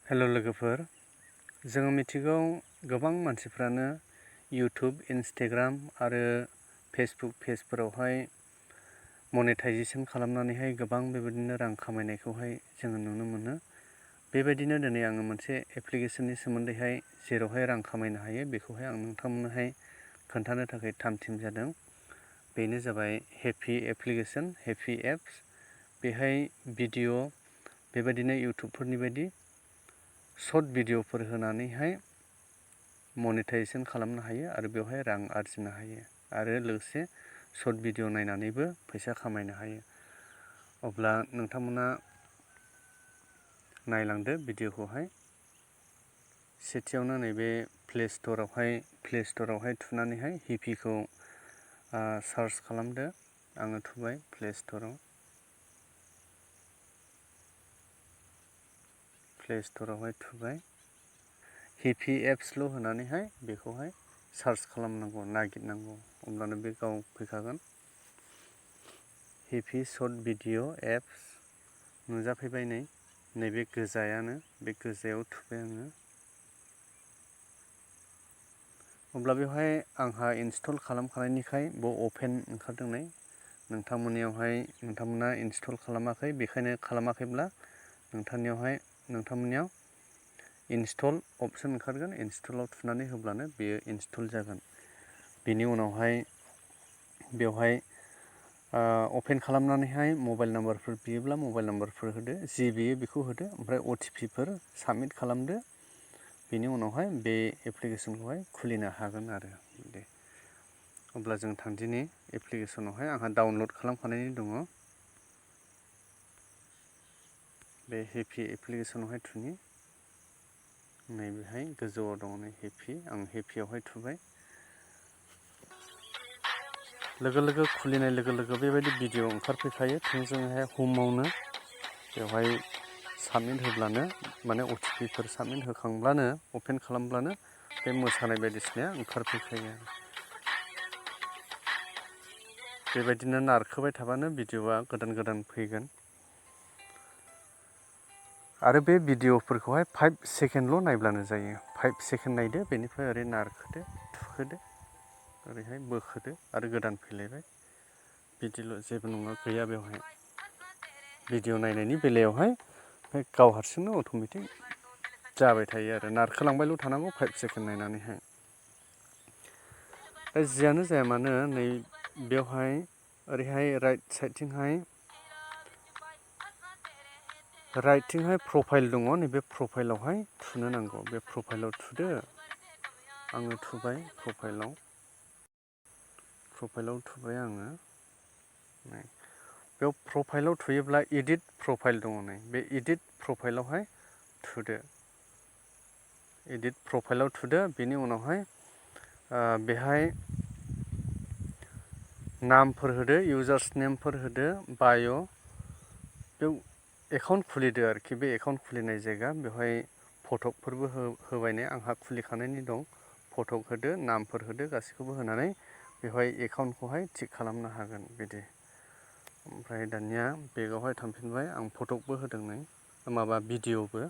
हेल' लोगोफोर, जोङो मिथिगौ गोबां मानसिफ्रानो इउटुब, इन्स्टाग्राम आरो फेसबुक पेजफोरावहाय मनेटाइजेशन खालामनानैहाय गोबां बेबायदिनो रां खामायनायखौहाय जोङो नुनो मोनो। बेबायदिनो दिनै आङो मोनसे एप्लिकेशननि सोमोन्दैहाय जेरावहाय रां खामायनो हायो बेखौहाय आं नोंथांमोननोहाय खोन्थानो थाखाय थाम-थिम जादों। बेनो जाबाय हेपि एप्लिकेशन, हेपि एप्स। बेहाय भिडिअ बेबायदिनो इउटुबफोरनि बायदि सर्ट भिडिअफोर होनानैहाय मनेटाइजेशन खालामनो हायो आरो बेवहाय रां आरजिनो हायो आरो लोगोसे सर्ट भिडिअ नायनानैबो फैसा खामायनो हायो। अब्ला नोंथांमोना नायलांदो भिडिअखौहाय। सेथियावनो नैबे प्ले स्ट'रावहाय थुनानैहाय हेपिखौ सार्च खालामदो। आङो थुबाय प्ले स्ट'रावहाय थुबाय। हेपि एप्सल' होनानैहाय बेखौहाय सार्च खालामनांगौ, नागिरनांगौ, अब्लानो बे गाव फैखागोन। हेपि सर्ट भिडिअ एप्स नुजाफैबाय नैबे गोजायानो, बे गोजायाव थुबाय आङो। अब्ला बेवहाय आंहा इनस्टल खालामखानायनिखाय बेयाव अपेन ओंखारदों नै। नोंथांमोना इनस्टल खालामाखै, बेखायनो खालामाखैब्ला नोंथांमोननियाव इनस्टल अपसन ओंखारगोन। इनस्टलाव थुनानै होब्लानो बेयो इनस्टल जागोन। बेनि उनावहाय बेवहाय अपेन खालामनानैहाय मबाइल नाम्बारफोर बियोब्ला मबाइल नाम्बारफोर होदो, जि बियो बेखौ होदो, ओमफ्राय अटिपिफोर साबमिट खालामदो। बेनि उनावहाय बे एप्लिकेशनखौहाय खुलिनो हागोन आरो दे। अब्ला जों थांदिनि एप्लिकेशनावहाय आंहा डाउनलड खालामखानायनि दङ। बे हेपि एप्लिकेशनावहाय थुनि। नैबेहाय गोजौआव दङ नै हेपि, आं हेपियावहाय थुबाय। लोगो लोगो खुलिनाय लोगो लोगो बेबायदि भिडिअ ओंखारफैखायो थोंजोङैहाय हमआवनो। बेवहाय साबमिट होब्लानो, माने अटिपिफोर साबमिट होखांब्लानो, अपेन खालामब्लानो बे मोसानाय बायदिसिनाया ओंखारफैखायो। बेबायदिनो नारखोबाय थाबानो भिडिअआ गोदान गोदान फैगोन। आरो बे भिडिअफोरखौहाय 5 सेकेन्डल' नायब्लानो जायो। 5 सेकेन्ड नायदो, बेनिफ्राय ओरै नारखोदो, थुखोदो, ओरैहाय बोखोदो आरो गोदान फैलायबाय। बिदिल' जेबो नङा, गैया बेवहाय भिडिअ नायनायनि बेलायावहाय। ओमफ्राय गाव हारसिंनो अट'मेटिक जाबाय थायो आरो नारखोलांबायल' थानांगौ 5 सेकेन्ड नायनानैहाय। दा जियानो जाया मानो नै बेवहाय ओरैहाय राइट साइडथिंहाय प्रफाइल दङ। नैबे प्रफाइलावहाय थुनो नांगौ। बे प्रफाइलाव थुदो। आङो थुबाय प्रफाइलाव थुबाय आङो। बेयाव प्रफाइलाव थुयोब्ला एडिट प्रफाइल दङ नै, बे एडिट प्रफाइलावहाय थुदो। एडिट प्रफाइलाव थुदो। बेनि उनावहाय बेहाय नामफोर होदो, इउजार्स नेमफोर होदो, बाय'। बेयाव एकाउन्ट खुलिदो आरोखि, बे एकाउन्ट खुलिनाय जायगा। बेवहाय फटकफोरबो होबाय नै, आंहा खुलिखानायनि दं। फटक होदो, नामफोर होदो, गासैखौबो होनानै बेवहाय एकाउन्टखौहाय थिक खालामनो हागोन बिदि। ओमफ्राय दानिया बेगावहाय थांफिनबाय, आं फटकबो होदों नै, माबा भिडिअबो।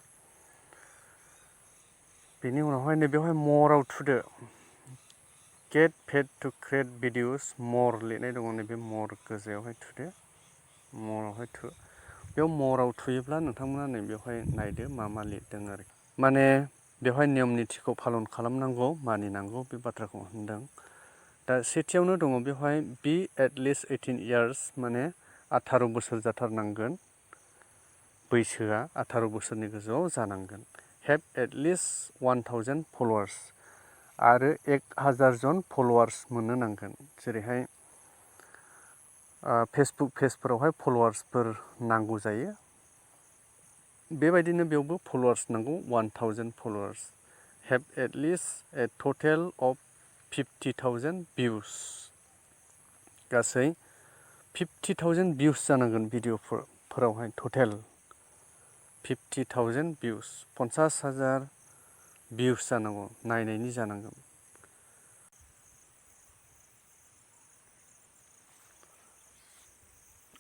बेनि उनावहाय नैबेवहाय मरआव थुदो। Get paid to create videos मर लिरनाय दङ, नैबे मर गोजायावहाय थुदो। बेयाव मरआव थुयोब्ला नोंथांमोना नैबेवहाय नायदो मा मा लिरदों आरो। माने बेवहाय नियम निथिखौ फालन खालामनांगौ, मानिनांगौ, बे बाथ्राखौ होनदों। दा सेथियावनो दङ बेवहाय बि एटलिस्ट 18 इयार्स, माने 18 बोसोर जाथारनांगोन। बैसोआ 18 बोसोरनि गोजौआव जानांगोन। हेभ एटलिस्ट 1000 फल'वार्स, आरो 1000 जन फल'वार्स मोननो नांगोन। जेरैहाय फेसबुक पेजफोरावहाय फल'वार्सफोर नांगौ जायो, बेबायदिनो बेयावबो फल'वार्स नांगौ, 1000 followers. Have at least A total of 50,000 views, गासै 50,000 भिउस जानांगोन भिडिअफोरावहाय टटेल। 50,000 भिउस, 50,000 भिउस जानांगौ, नायनायनि जानांगोन।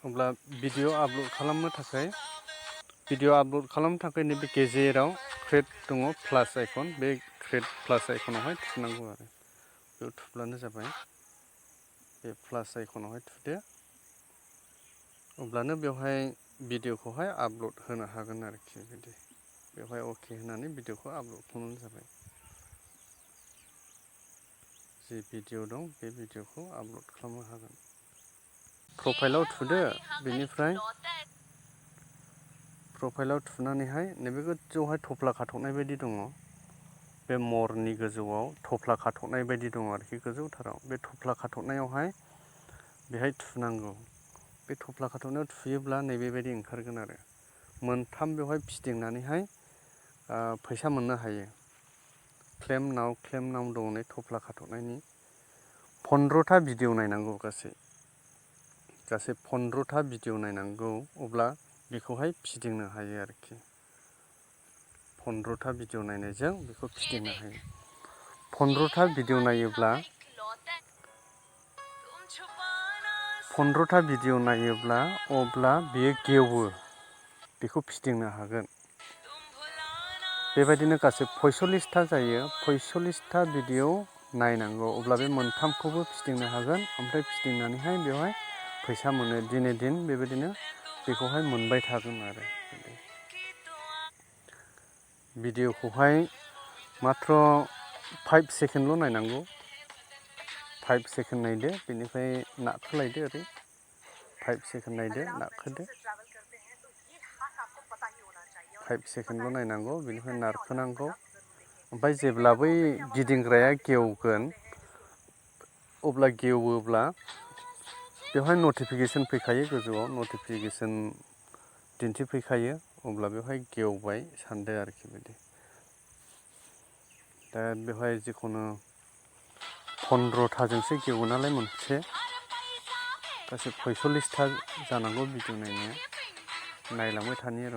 अब्ला भिडिअ आपल'ड खालामनो थाखाय भिडिअ आपल'ड खालामनो थाखाय नैबे गेजेराव क्रिएट दङ प्लास आइकन, बे क्रिएट प्लास आइकनावहाय थुनांगौ आरो बेयाव थुब्लानो जाबाय। बे प्लास आइकनावहाय थुदो, अब्लानो बेवहाय भिडिअखौहाय आपल'ड होनो हागोन आरोखि बिदि। बेवहाय अके होनानै भिडिअखौ आपल'ड खालामबानो जाबाय। जि भिडिअ दं बे भिडिअखौ आपल'ड खालामनो हागोन। प्रफाइलाव थुदो, बेनिफ्राय प्रफाइलाव थुनानैहाय नैबे गोजौआवहाय थफ्ला खाथबनाय बायदि दङ, बे मरनि गोजौआव थफ्ला खाथबनाय बायदि दङ आरोखि गोजौथाराव। बे थफ्ला खाथबनायावहाय बेहाय थुनांगौ। बे थफ्ला खाथबनायाव थुयोब्ला नैबेबायदि ओंखारगोन आरो मोनथाम बेवहाय फिदिंनानैहाय फैसा मोननो हायो। क्लेम नाउ दङ नै थफ्ला खाथबनायनि 15था भिडिअ नायनांगौ गासै 15था भिडिअ नायनांगौ, अब्ला बेखौहाय फिदिंनो हायो आरोखि। 15था भिडिअ नायनायजों बेखौ फिदिंनो हायो। 15था भिडिअ नायोब्ला 15था भिडिअ नायोब्ला अब्ला बियो गेवो, बेखौ फिदिंनो हागोन। बेबायदिनो गासै 45था जायो। 45था भिडिअ नायनांगौ, अब्ला बे मोनथामखौबो फिदिंनो हागोन। ओमफ्राय फिदिंनानैहाय बेवहाय फैसा मोनो। दिने दिन बेबायदिनो बेखौहाय मोनबाय थागोन आरो। भिडिअखौहाय माथ्र 5 सेकेन्डल' नायनांगौ। 5 सेकेन्ड नायदो, बेनिफ्राय नारखोलायदो ओरै 5 सेकेन्ड नायदो, नारखोदो 5 सेकेन्डल' नायनांगौ, बेनिफ्राय नारखोनांगौ। ओमफ्राय जेब्ला बै गिदिंग्राया गेवगोन, अब्ला गेवोब्ला बेवहाय नटिफिकेसन फैखायो, गोजौआव नटिफिकेसन दिन्थिफैखायो। अब्ला बेवहाय गेवबाय सानदो आरोखि बिदि। दा बेवहाय जिखुनु 15थाजोंसो गेवो नालाय मोनसे, गासै 45था जानांगौ भिडिअ नायनाया। नायलांबाय थानि र'।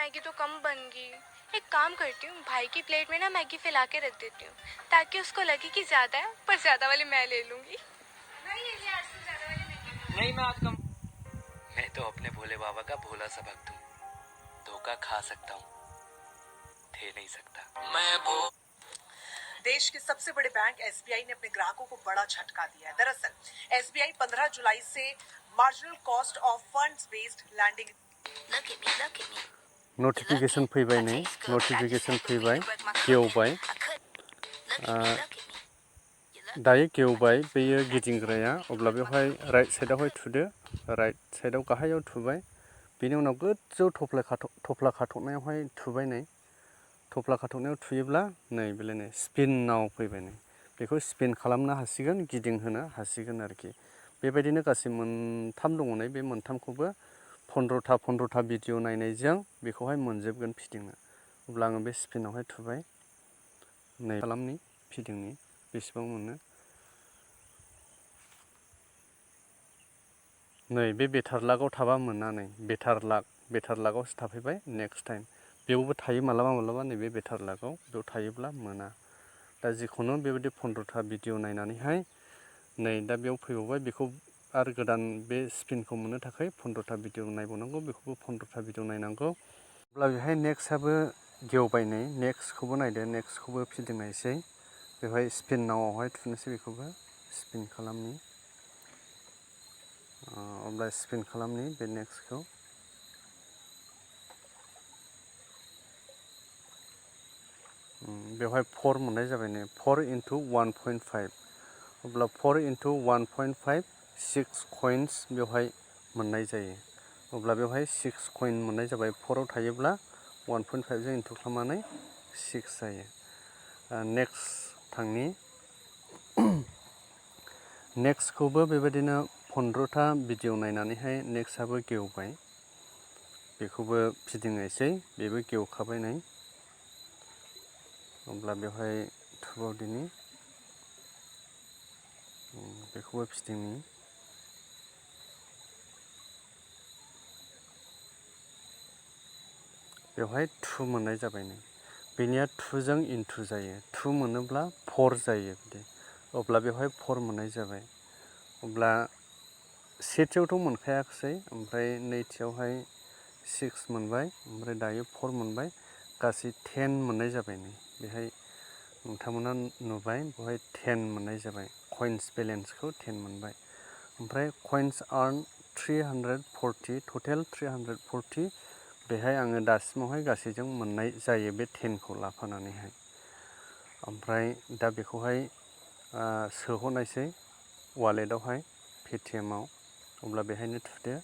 मैगी तो कम बन गई। एक काम करती हूँ, भाई की प्लेट में ना मैगी फैला के रख देती हूँ, ताकि उसको लगे कि ज्यादा है, पर ज्यादा वाली मैं ले लूंगी। नहीं, मैं आज कम। मैं तो अपने भोले बाबा का भोला सा भक्त हूँ, धोखा खा सकता हूँ, थे नहीं सकता मैं वो। देश के सबसे बड़े बैंक एसबीआई ने अपने ग्राहकों को बड़ा झटका दिया है। दरअसल एसबीआई 15 जुलाई से marginal cost of funds based lending notification फैबाय, नै नटिफिकेसन फैबाय, गेवबाय। दायो गेवबाय बेयो गिदिंग्राया, अब्ला बेवहाय राइट साइडआवहाय थुदो, राइट साइडआव गाहायाव थुबाय। बेनि उनाव गोजौ थफ्ला खाथबनायावहाय थुबाय। नै थफ्ला खाथबनायाव थुयोब्ला नै बेलाय नै स्पिनाव फैबाय। नै बेखौ स्पिन खालामनो हासिगोन, गिदिंहोनो हासिगोन आरोखि। बेबायदिनो गासै मोनथाम दङ। नै बे मोनथामखौबो 15था भिडिअ नायनायजों बेखौहाय मोनजोबगोन फिदिंनो। अब्ला आङो बे स्पिनावहाय थुबाय। नै खालामनि फिदिंनि बेसेबां मोनो। नै बे बेटार लाकआव थाबा मोना। नै बेटार लाकआवसो थाफैबाय नेक्स्ट टाइम। बेयावबो थायो मालाबा नैबे बेटार लाकआव, बेयाव थायोब्ला मोना। दा जिखुनु बेबायदि 15था भिडिअ नायनानैहाय नै दा बेयाव फैबावबाय। बेखौ आरो गोदान बे स्पिनखौ मोननो थाखाय 15था भिडिअ नायबावनांगौ, बेखौबो 15था भिडिअ नायनांगौ। अब्ला बेहाय नेक्स्टआबो गेवबाय। नै नेक्स्टखौबो नायदो, नेक्स्टखौबो फिदिंनायसै। बेवहाय स्पिन नावआवहाय थुनोसै, बेखौबो स्पिन खालामनि। अब्ला स्पिन खालामनि बे नेक्स्टखौ। बेवहाय 4 मोननाय जाबाय। नै 4 × 1.5, अब्ला 4 × 1.5 6 कइन्स बेवहाय मोननाय जायो। अब्ला बेवहाय 6 कइन मोननाय जाबाय। 4आव थायोब्ला 1.5जों इन्टु खालामनानै 6 जायो। नेक्स्ट थांनि। नेक्स्टखौबो बेबायदिनो 15था भिडिअ नायनानैहाय नेक्स्टआबो गेवबाय। बेखौबो फिदिंनायसै, बेबो गेवखाबाय। नै अब्ला बेवहाय थुबावदिनि, बेखौबो फिदिंनि। बेवहाय 2 मोननाय जाबाय नै बेनिया 2 जों इनटु जायो 2 मोनोब्ला 4 जायो बिदि अब्ला बेवहाय 4 मोननाय जाबाय अब्ला सेथियावथ' मोनखायाखसै ओमफ्राय नैथियावहाय 6 मोनबाय ओमफ्राय दायो 4 मोनबाय गासै 10 मोननाय जाबाय नै बेहाय नोंथांमोना नुबाय बेवहाय 10 मोननाय जाबाय कइन्स बेलेन्सखौ 10 मोनबाय ओमफ्राय कइन्स आर्न 340 टटेल 340 बेहाय आङो दासिमावहाय गासैजों मोननाय जायो बे 10खौ लाफानानैहाय ओमफ्राय दा बेखौहाय सोहरनायसै वालेटावहाय पेटिएमआव अब्ला बेहायनो थुदो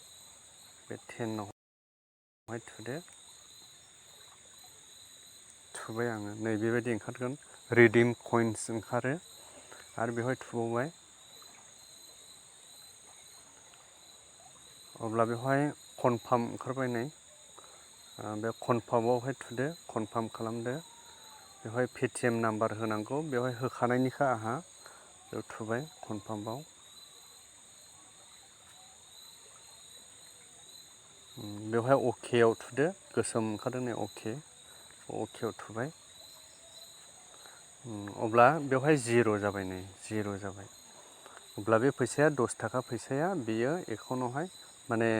बे 10आवहाय थुबाय आङो नै बेबायदि ओंखारगोन रिडिम कइन्स ओंखारो आरो बेवहाय थुबावबाय अब्ला बेवहाय कनफार्म ओंखारबाय नै बे कनफार्मावहाय थुदो कनफार्म खालामदो बेवहाय पेटिएम नाम्बार होनांगौ बेवहाय होखानायनिखा आंहा बेयाव थुबाय कनफार्माव बेवहाय अकेआव थुदो गोसोम ओंखारदों नै अकेआव थुबाय अब्ला बेवहाय 0 जाबाय नै 0 जाबाय अब्ला बे फैसाया 10 थाखा फैसाया बेयो एकाउन्टावहाय माने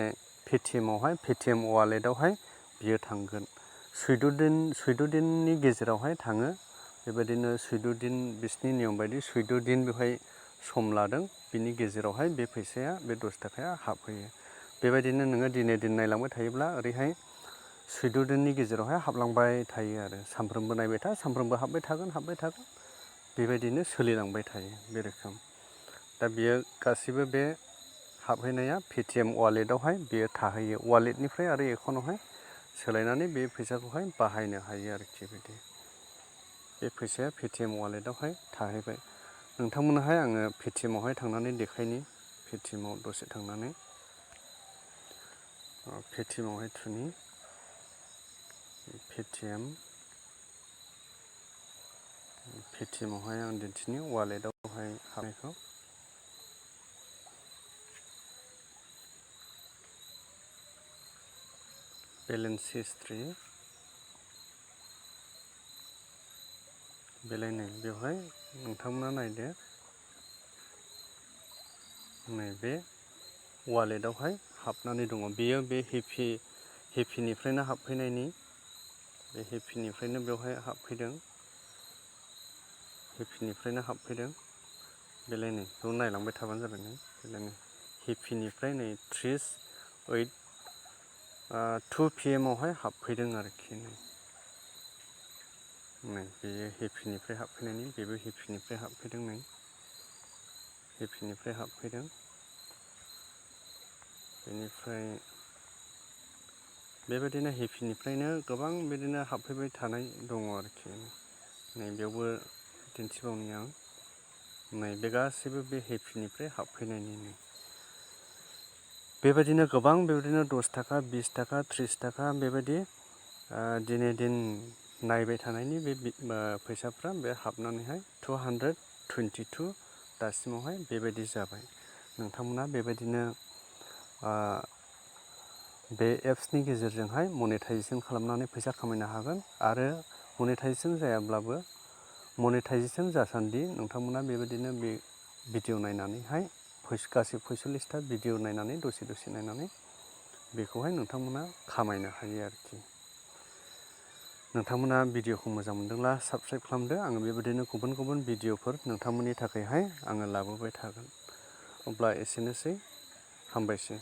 पेटिएमआवहाय पेटिएम वालेटावहाय बियो थांगोन 14 दिननि गेजेरावहाय थाङो बेबायदिनो 14 दिन बिसिनि नियम बायदि 14 दिन बेवहाय सम लादों बिनि गेजेरावहाय बे फैसाया बे 10 थाखाया हाबफैयो बेबायदिनो नोङो दिने दिन नायलांबाय थायोब्ला ओरैहाय 14 दिननि गेजेरावहाय हाबलांबाय थायो आरो सानफ्रोमबो नायबाय था सानफ्रोमबो हाबबाय थागोन बेबायदिनो सोलिलांबाय थायो बे रोखोम दा बियो गासिबो बे हाबहैनाया पेटिएम वालेटावहाय बियो थाहैयो वालेटनिफ्राय आरो एकाउन्टावहाय सोलायनानै बे फैसाखौहाय बाहायनो हायो आरोखि बिदि बे फैसाया पेटिएम वालेटावहाय थाहैबाय नोंथांमोननोहाय आङो पेटिएमआवहाय थांनानै देखायनि पेटिएमआव दसे थांनानै पेटिएमआवहाय थुनि पेटिएमआवहाय आं दिन्थिनि वालेटावहाय हाबनायखौ बेलेन्स हिस्ट्रि बेलाय नै बेवहाय नोंथांमोना नायदो नैबे वालेटावहाय हाबनानै दङ बेयो बे हेपिनिफ्रायनो हाबफैनायनि बे हेपिनिफ्रायनो बेवहाय हाबफैदों बेलाय नै बेखौ नायलांबाय थाबानो जाबाय नै बेलाय नै हेपिनिफ्राय नै 2 PM आवहाय हाबफैदों आरोखि नै बेयो हेपिनिफ्राय हाबफैनायनि बेबो हेपिनिफ्राय हाबफैदों नै हेपिनिफ्राय हाबफैदों बेनिफ्राय बेबायदिनो हेपिनिफ्रायनो गोबां बिदिनो हाबफैबाय थानाय दङ आरोखि नै बेयावबो दिन्थिबावनि आं नै बे गासैबो बे हेपिनिफ्राय हाबफैनायनि बेबायदिनो गोबां बेबायदिनो 10 थाखा 20 थाखा 30 थाखा बेबायदि दिने दिन नायबाय थानायनि बे फैसाफ्रा बे हाबनानैहाय 222 दासिमावहाय बेबायदि जाबाय नोंथांमोना बेबायदिनो बे एप्सनि गेजेरजोंहाय मनेटाइजेसन खालामनानै फैसा खामायनो हागोन आरो मनेटाइजेसन जायाब्लाबो मनेटाइजेसन जासान्दि नोंथांमोना बेबायदिनो बे भिडिअ नायनानैहाय गासै 45टा भिडिअ नायनानै दसे नायनानै बेखौहाय नोंथांमोना खामायनो हायो आरोखि नोंथांमोना भिडिअखौ मोजां मोनदोंब्ला साबस्क्राइब खालामदो आङो बेबायदिनो गुबुन गुबुन भिडिअफोर नोंथांमोननि थाखायहाय आङो लाबोबाय थागोन अब्ला एसेनोसै हामबायसै